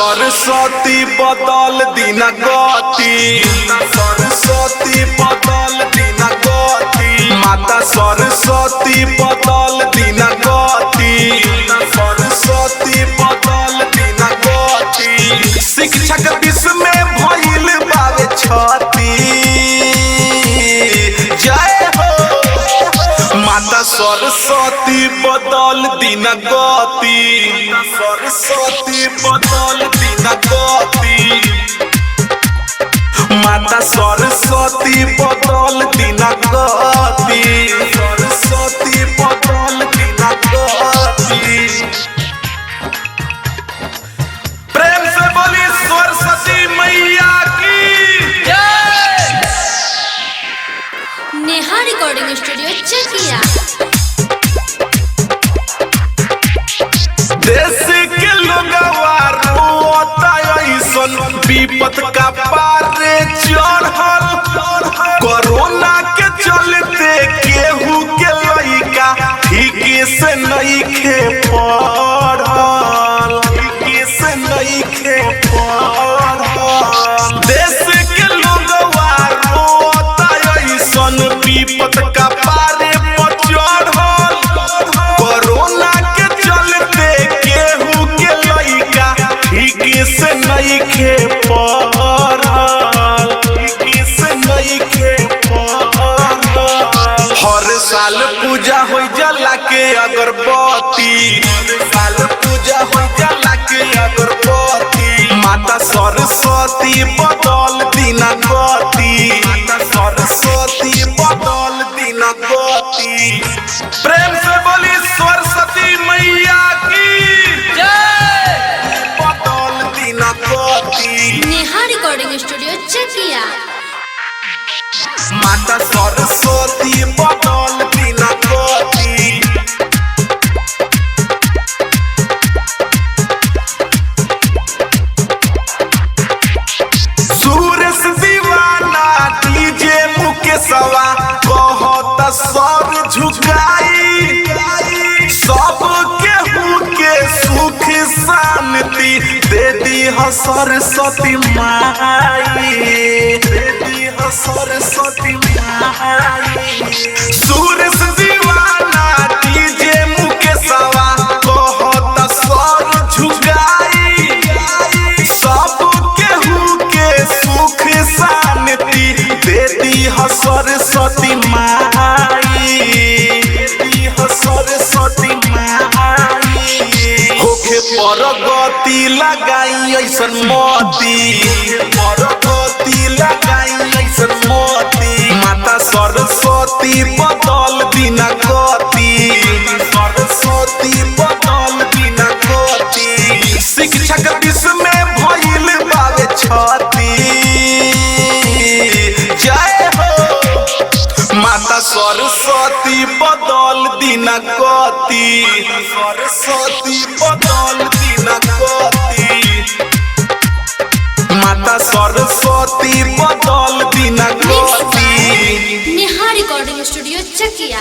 सरस्वती बदल दिना गति, सरस्वती बदल दिना गति, माता सरस्वती बदल दिना गति, सरस्वती बदल दिना गति। शिक्षक विश्व में भइल बावे छति, जय हो माता सरस्वती बदल दिना गति, सरस्वती बदल दिना गति, माता सरस्वती बदल दिना गति, सरस्वती बदल दिना गति। प्रेम से बोली सरस्वती मैया की जय। नेहा रिकॉर्डिंग स्टूडियो चकिया। देश के लोगवा रोता ऐसन विपत का पारे चढ़ल, कोरोना के चलते केहू के लइका ठीक से नइखे पढ़ल, ठीक से नइखे पढ़ल। देश के लोगवा रोता ऐसन विपत का पारे पर चढ़ल, कोरोना के चलते केहू के लइका ठीक से नइखे पढ़ल, ठीक से नइखे पढ़ल। हर साल पूजा हो जाला के अगरबत्ती, हर साल पूजा हो जाला के अगरबत्ती, माता सरस्वती बदल दिना गति, माता सरस्वती बदल दिना गति। प्रेम से बोली सरस्वती मैया की जय। बदल दिना गति, नेहा रिकॉर्डिंग स्टूडियो चकिया। माता सरस्वती बदल दिना गति। सूरज दीवाना डीजे मुकेशवा कहत सर झुकाई, सब केहू के सुख शांति दे दी सरस्वती माई, दे दी सरस्वती माई। सूरज दीवाना डीजे मुकेशवा कहत सर झुकाई, सब केहू के सुख शांति दे दी सरस्वती माई, दे दी सरस्वती माई। होखे परगति लगाई ऐसन मोती, परगति लगाई ऐसन मोती, माता सरस्वती बदल दिना गति, सरस्वती बदल दिना गति। शिक्षक विश्व में भइल बावे छति, जय हो माता सरस्वती बदल दिना गति, सरस्वती बदल दिना गति, माता सरस्वती बदल दिना मिक्स गति। By Neha recording studio Chakiya.